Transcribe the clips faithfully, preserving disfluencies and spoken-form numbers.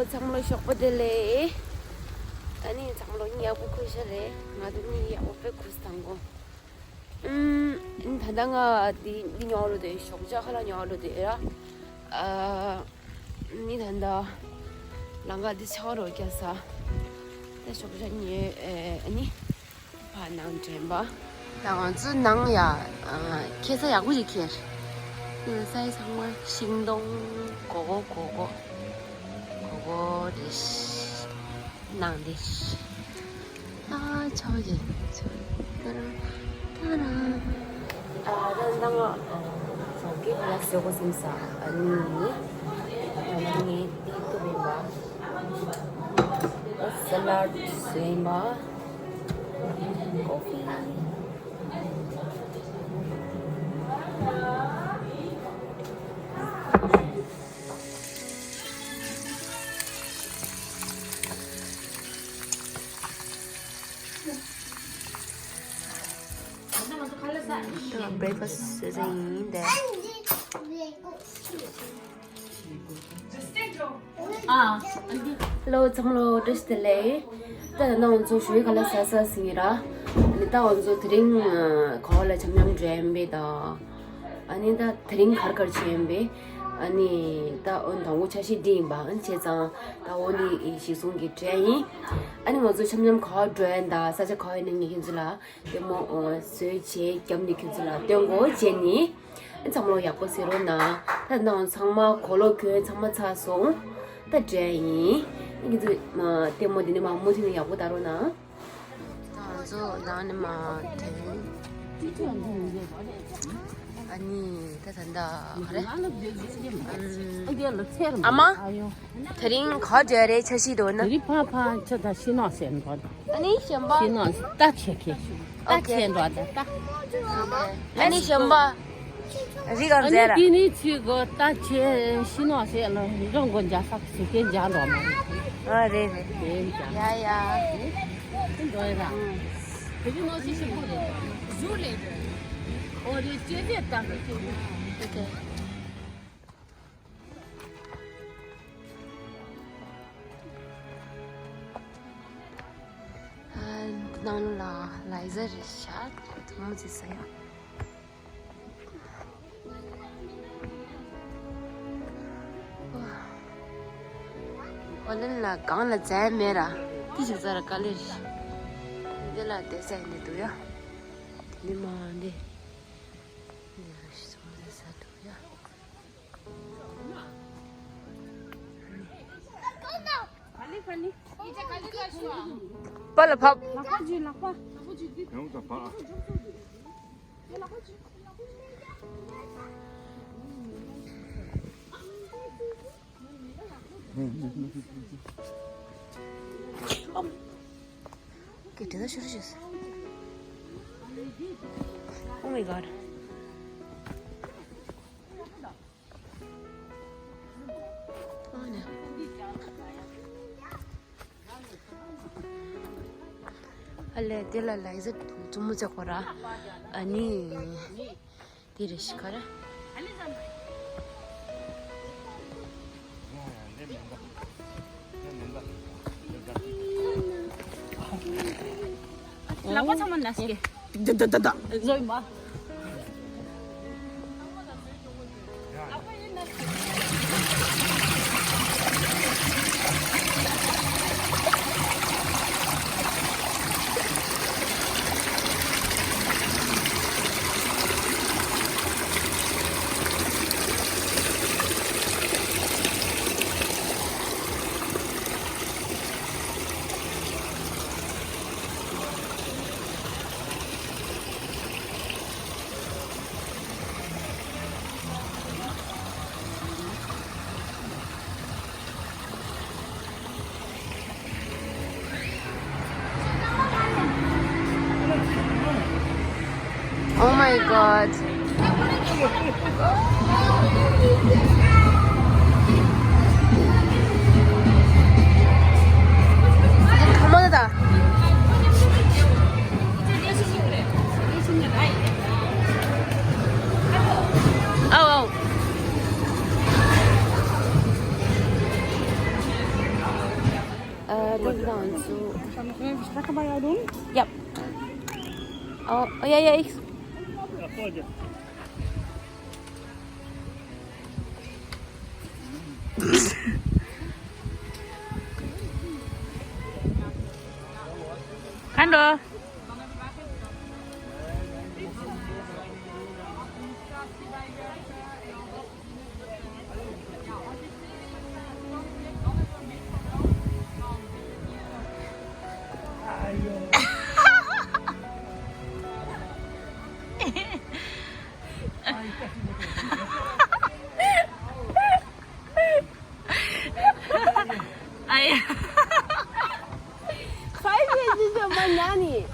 ཚང་མ་ལ་ཞོགས་པ་བདེ་ལེགས། ཨ་ནི་ཚང་མ་ལ་གཉིད་ཡག་པོ་ཁུག་ཤག་རེད། ང་དང་གཉིད་ཡག་པོ་དཔེ་ཁུག་སོང་གོ། ཨུམ། ད་ལྟ་ང་འདི་འདི་ཉོ་རུ་དེ་ཞོགས་ཇ་ཁ་ལག་ཉོ་རུ་དེ་ར། ཨ་ནི་ད་ལྟ་ལམ་ཁ་འདི་ཆག་རོ་རྒྱག་ས། ད་ཞོགས་ཇ་ཉོས། ཨ་ནི་ཕར་ནང་འདྲེན་པ། ད་ང་ཚོ་ནང་ཡ་ཁྱེར་ས་ཡག་པོ་ཞིག་ཁྱེར། ས་ཡི་ཚང་མ་ཤིང་སྡོང་། སྒོར་སྒོར་སྒོར་སྒོར་སྒོར་རེད། ནང་དེ། ཨ་ཆོ་ཡེ། ཏ་ར། ཏ་ར། ཨ་ད་ནང་ཚོགས་ཀྱི་ལ་ཟེར་གོ་སེམས་ས། ཨ་ནི་ཨ་ནི་ཏི་ཏུ་བེ་བ། ཨ་ས་ལ་ཌི་ཟེར་མ། ཀོ་ཕི། ད་བྷི་རེག་ཕ་སི་བཟོས་ཡིན་ཏེ། ཨ། ཧེ་ལོ་ཚང་མ་ལ་བཀྲ་ཤིས་བདེ་ལེགས། ད་ད་ང་ཚོ་ཞོགས་ཀ་ལ་ཟ་ཟ་ཟིན་ཡིན་ར། ཨ་ནི་ད་ང་ཚོ་དེ་རིང་ག་བ་ལ་འཆམ་འཆམ་འགྲོ་ཡིན་པས་ད། ཨ་ནི་ད་དེ་རིང་གར་གར་བྱེད་ཡིན་པས། ཨ་ནི་ད་འོ་དང་པོ་ཆ་ཤས་འདི་ཡིན་པ། ཨ་ནི་བྱས་ཙང་ད་འོ་ནི་གཞི་བཟུང་གི་གྲས་ཡིན། ཨ་ནི་ང་ཚོ་འཆམ་འཆམ་ག་བ་འགྲོ་ཡིན་ད། ས་ཆ་ག་བ་ཡིན་ན་ངས་ཁྱེད་ཚོ་ལ་ལྟད་མོ་བཟོས་བྱས་བརྒྱབ་ནས་ཁྱེད་ཚོ་ལ་སྟོན་དགོས་བྱས་ནི། ཚང་མ་ལོ་ཡག་པོ་ཟེར་རོགས་གནང་། ད་ནང་ཚང་མ་གོ་ལོ་གྱོན་ཚང་མ་ཚར་སོང་། ད་འདྲ་ཡིན། ཁྱེད་ཚོ་ལྟད་མོ་འདི་ནས་མ་མུ་མཐུད་ནས་ཡག་པོ་ལྟ་རོགས་གནང་། ང་ཚོ་ནང་ནས་མ་ཐོན། ཨ་ནི་ད་ད་ད་ག་རེ། ཨ་མ། དེ་རིང་ག་བ་འགྲོ་ཡ་རེད། ཆ་ཤས་འདུག་ན། དེ་རིང་ཕ་ཕ་ཆ་ད་ཤི་ནོ་ཟེར་འགྲོ། ཨ་ནི་གཞན་པ། ཤི་ནོ་ད་ཆེ་ཁེ། ད་ཨོ་ཁེ། ཆེ་འགྲོ་ད་ད། ཨ་ནི་གཞན་པ། རི་གར་ཨ་ནི་མཛད་ར། དེ་ནི་ཆི་གོ་ད་ཆེ་ཤི་ནོ་ཟེར་ལ་རི་གོ་མགོ་འཇའ་ས་ཟི་ཁེ་འཇའ་འགྲོ་མ་རེད། ཨ་རེད་རེད། དེ་འཇའ། ཡ་ཡ། འགྲོ་ཡ་ར། དེ་གི་ནོ་ཤི་ཤི་པོ་རེད། ཟུར་ལས་རེད། ཨོ་རེད། ཅེ་ཅེ་ད་རེད། ཨོ་ཁེ། ནང་ལ་ལའི་ཟེར་རེད་ཤག་ཐུགས་མོ་ཟེར་ས་ཡ། ཨོ་ལན་ལ་གང་ལ་བཙལ་མེད་ར། ཏི་ཞིག་ཟ་ར་དཀའ་ལས་རེད། འདི་ལ་བསྡད་ས་ཡིན་འདུག་ཡ། དེ་ནི་མ་འདི། འདི་ལ་ཤི་ཚོང་ཟེར་ས་འདུག་ཡ། པ་ལ་ཕབ། Oh my god. ཨ་ལས་དེ་ལ་ལའི་ཟེར་བཙུན་མོ་བཙལ་གོ་ར། ཨ་ནི་དེ་རེད་ཤི་ཁ་ར། ལག་པ་ཚང་མ་ན་སྐྱེ། ད་ད་ད་ད། བཟོས་མ། Oh my god. Äh, das ist dann so. Kann ich das mal ja tun? Ja. Oh, oh ja, ja, ich. Hallo. Ai. Five years is a man nanny.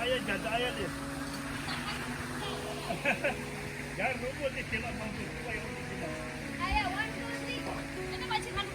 ཨ་ཡ་རྒྱ་ད་ཨ་ཡ་ལེ། ཡར་རོགས་པོ་དེ་དེ་ལ་མང་པོ་རོགས་པ་ཡོང་གི་ཡིན་ན། ཨ་ཡ་one two three ཨ་ནི་མ་ཆེ་ཁ།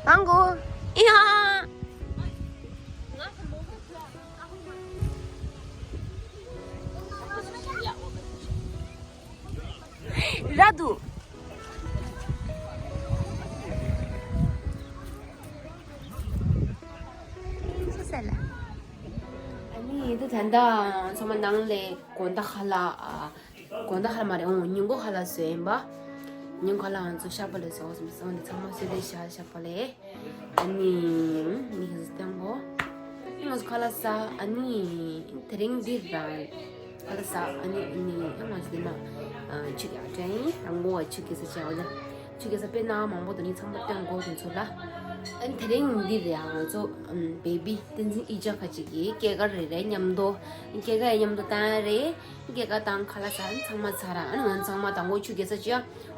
ཨང་གོ། ཨི་ཧ། ར་དུ། ཨ་ནི་ད་ད་ལྟ་ཚང་མ་ནང་ལ་དགོང་དག་ཁ་ལག་ཨ། དགོང་དག་ཁ་ལག་མ་རེད། འོ་ཉིན་གུང་ཁ་ལག་བཟོས་ཡིན་པ། ཉིན་གུང་ཁ་ལག་ང་ཚོ་ཤག་པ་ལ་བཟོས་སོང་། ཚང་མ་བཟོས་ཏེ་བཞག་ཤག་པ་ལ། ཨ་ནི་མི་ཁ་ཟས་སྟོན་གོ། ཨ་ནི་ང་ཚོ་ཁ་ལག་ཟ། ཨ་ནི་དེ་རིང་འདི་རང་ཁ་ལག་ཟ། ཨ་ནི་ཨ་ནི་ང་ཚོ་འདི་མ་ཆུ་རྒྱག་དྲན་ཡིན། རང་མགོ་བ་ཆུ་རྒྱག་ས་བྱས་འོ་ལ། ཆུ་རྒྱག་ས་དཔེ་ན་མང་པོ་འདུག་ནི་ཚང་མ་སྟོན་གོ་དེ་ཚོ་ལ། ཨ་ནི་དེ་རིང་འདི་རེད། ང་ཚོ་བེ་བི་བསྟན་འཛིན་ཨི་ཅག་ཁ་ཅིག་གི་སྐྱེས་སྐར་རེད་རེད། མཉམ་དུ་སྐྱེས་སྐར་མཉམ་དུ་བཏང་རེད། སྐྱེས་སྐར་བཏང་ཁ་ལག་ཟ། ཨ་ནི་ཚང་མ་ཚར། ཨ་ནི་ང་ཚང་མ་དང་པོ་ཆུ་རྒྱག་ས་བྱས་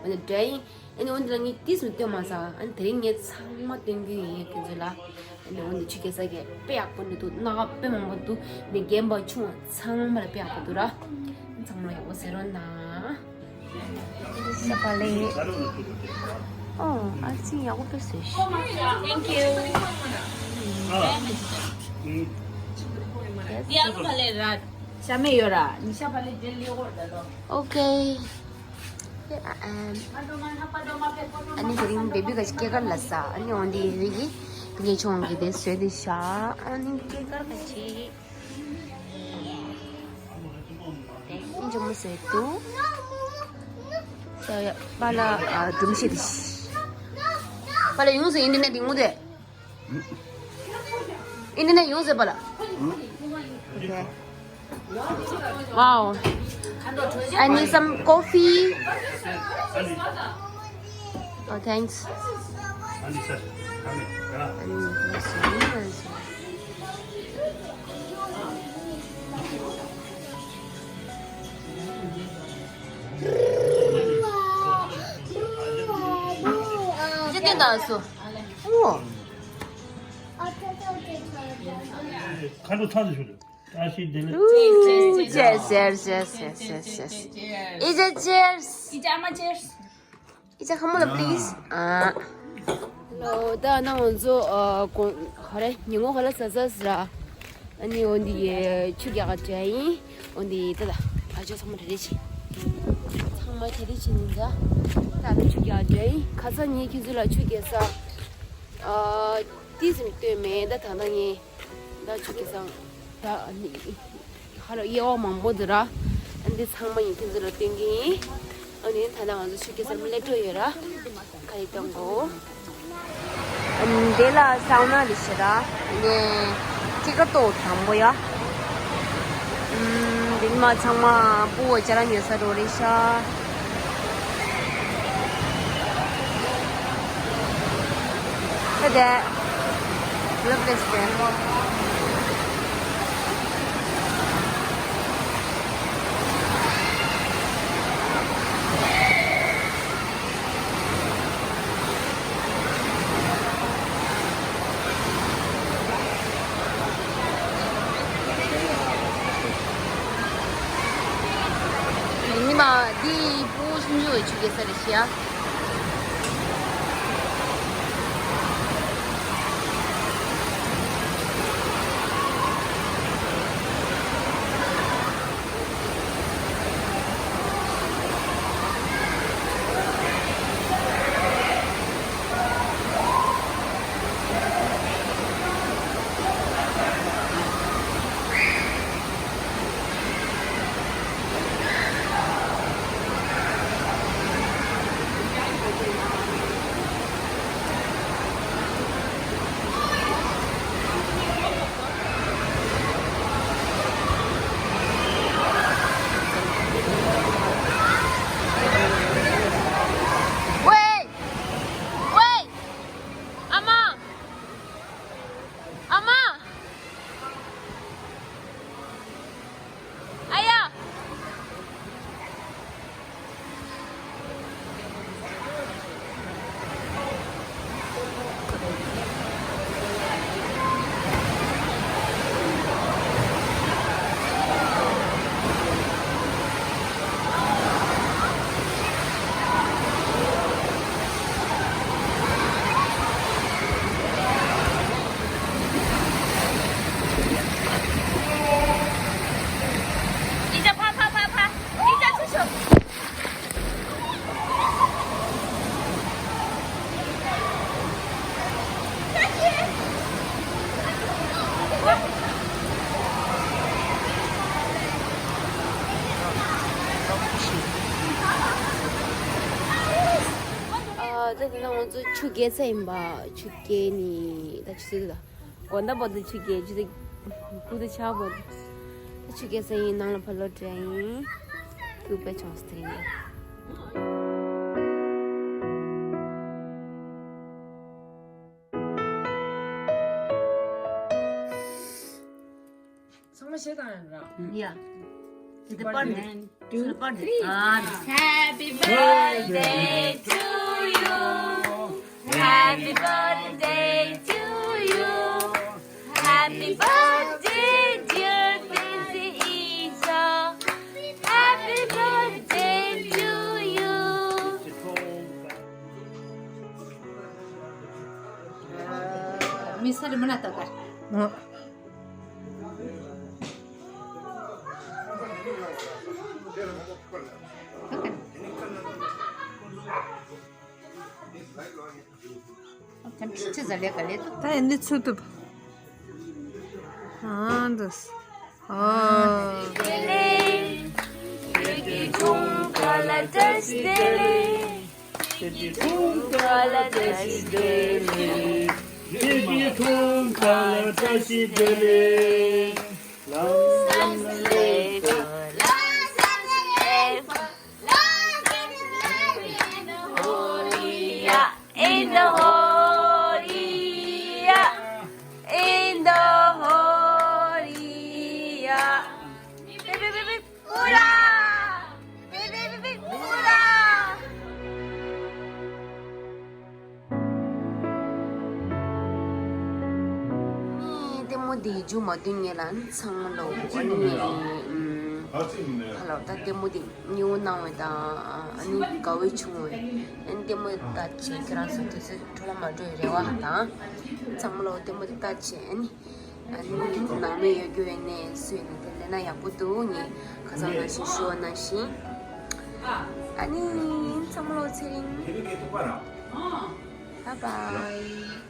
འོ་ལ་དྲན་ཡིན། ཨ་ནི་འོན་ཏེ་ལ་ངས་ཏིས་མི་སྟོན་མ་ཟ། ཨ་ནི་དེ་རིང་ངས་ཚང་མ་སྟོན་རྒྱུ་ཡིན་ཁྱེད་ཚོ་ལ། ཨ་ནི་འོན་ཏེ་ཆུ་རྒྱག་ས་གི་དཔེ་ཡག་པོ་འདུག་སྣ་ཁ་དཔེ་མང་པོ་འདུག་མི་རྒན་པ་ཆུང་བ་ཚང་མ་ལ་དཔེ་ཡག་པོ་འདུག་ར། ཚང་མ་ཡག་པོ་ཟེར་རོགས་གནང་། ཤ་བ་ལེ། ཨོ་ཨ་ཙི་ཡག་པོ་དཔེ་བཟོས་ཤག Thank you. Yes. Okay. ཨ་ནི་དེ་རིང་བེ་བི་ག་ཅིག་སྐྱེས་སྐར་ལ་ཟ། ཨ་ནི་འོན་ཏེ་བེ་བི་གི་ངའི་ཆུང་གི་དེ་བཟོས་ཏེ་བཞག་ཨ་ནི་སྐྱེས་སྐར་ག་ཅིག་ཨིན་ཇོ་མོ་བཟོས་འདུག་ས་ཡ་པ་ལ་སྒྲུམ་ཤེས་དེ་པ་ལ་ཡོང་ཟེར་ཨིན་ཏི་ནེ་ཊི་ཡོང་དེ། ཨིན་ཏི་ནེ་ཊི་ཡོང་ཟེར་པ་ལ། Okay. Wow. I need some coffee. Oh, thanks. ཁ་ལོ་ཚ་ཟེར་ཞུ་དུ། ཨ་ཤི་དེ་ལ། Ooh, cheers, cheers, cheers, cheers, cheers, cheers. Is it cheers? Is it cheers? Is it come on, please? Ah. Hello, ད་ནང་ང་ཚོ་ཨ་གོ་ཧ་རེ་ཉིན་མོ་ཧ་ལ་ས་ས་ས་ར། ཨ་ནི་འོན་ཏེ་ཆུ་རྒྱག་ག་འདྲ་ཡིན། འོན་ཏེ་ད་ད་ཨ་ཅོ་ཚང་མ་རེ་རེ་བྱེད། ཚང་མ་རེ་རེ་བྱེད་ནི་ད། ད་ད་ཆུ་རྒྱག་ག་འདྲ་ཡིན། ཁ་སང་ངས་ཁྱེད་ཚོ་ལ་ཆུ་རྒྱག་ས་ཨ་ཏི་ཙམ་སྟོན་མེད། ད་ད་ད་ངས་ད་ཆུ་རྒྱག་ས་ད་ནི་ཧ་ལ་དབྱེ་བ་མང་པོ་འདུག་ར། ཨ་འདི་ཚང་མ་ཡིན་ཁྱེད་ཚོ་ལ་སྟོན་གི་ཡིན། ཨ་ནི་ད་ལྟ་ང་ཚོ་ཆུ་རྒྱག་ས་སླེབས་འགྲོ་ཡོད་ར། ཁ་ཡི་གཏོང་གོ། ཨ་ནི་འདི་ལ་སའུ་ན་ལི་ཤི་ར། ཨ་ནི་ཅི་ག་ཏོ་དང་པོ་ཡ། ཨམ་འདི་མ་ཚང་མ་སྤུ་བོ་ཅ་ལག་ཉོ་ས་འགྲོ་རེད་ཤག Look at that. Look at this thing. ཉི་མ་འདི་སྤུ་གུ་སུམ་ཅུ་བའི་ཆུ་རྒྱག་ས་རེད་ཤག་ད་ང་ཚོ་ཆུ་རྐྱལ་ས་ཡིན་པ། ཆུ་རྐྱལ་ནི་ད་ཆུ་ཚོད་ད་དགོང་དག་བར་དུ་ཆུ་རྐྱལ། ཆུ་ཚོད་དགུ་དང་ཕྱེད་བར་དུ་ད་ཆུ་རྐྱལ་ས་ཡིན། ནང་ལ་ཕར་ལོག་འགྲོ་ཡིན། ཁྱོད་དཔེ་ཆུང་ས་དེ་རིང་། ཚང་མ་བཤད་དང་ཡང་ར། ཡ། དེ་པར་ནས་དེ་པར་ནས། ཨ། Happy birthday to you. Happy birthday to you. Happy birthday, dear Tenzin Isa. Happy birthday to you. མི་སེར་མི་ན་ཏོ་ཀར། ད་ཡིན་འདི་ཚུལ་དུ། ཨ་འདུས། ཨ། In the Horia, in the Horia. Beep, beep, beep, beep. Hoorah! Beep, beep, beep, beep. Hoorah! ལྟད་མོ་འདི་མཇུག་མ་བསྡུ་ངེས་ལ་ཚང་མ་ལོ་ཨ་ནི་ཧ་ལོ། ད་ལྟད་མོ་འདི་ཉེ་བོ་གནང་བའི་དང་ཨ་ནི་དགའ་བོ་བྱུང་བའི་ཨ་ནི་ལྟད་མོ་ལྟ་བྱེད་ཁྱེད་རང་ཚོ་དུས་ཚོད་འཕྲོ་བརླག་མ་འགྲོ་བའི་རེ་བ་དང་། ཚང་མ་ལོ་ལྟད་མོ་འདི་ལྟ་བྱེད། ཨ་ནི་ཨ་ནི་ནང་མི་ཡོད་རྒྱུ་ཡིན་ནའི་སུ་ཡིན་ནའི་དེ་ལས་ན་ཡག་པོ་འདུག་ངས་ཁ་སང་ནང་བཞིན་ཞུ་བ་ནང་བཞིན། ཨ་ནི་ཚང་མ་ལོ་ཚེ་རིང་། Bye bye.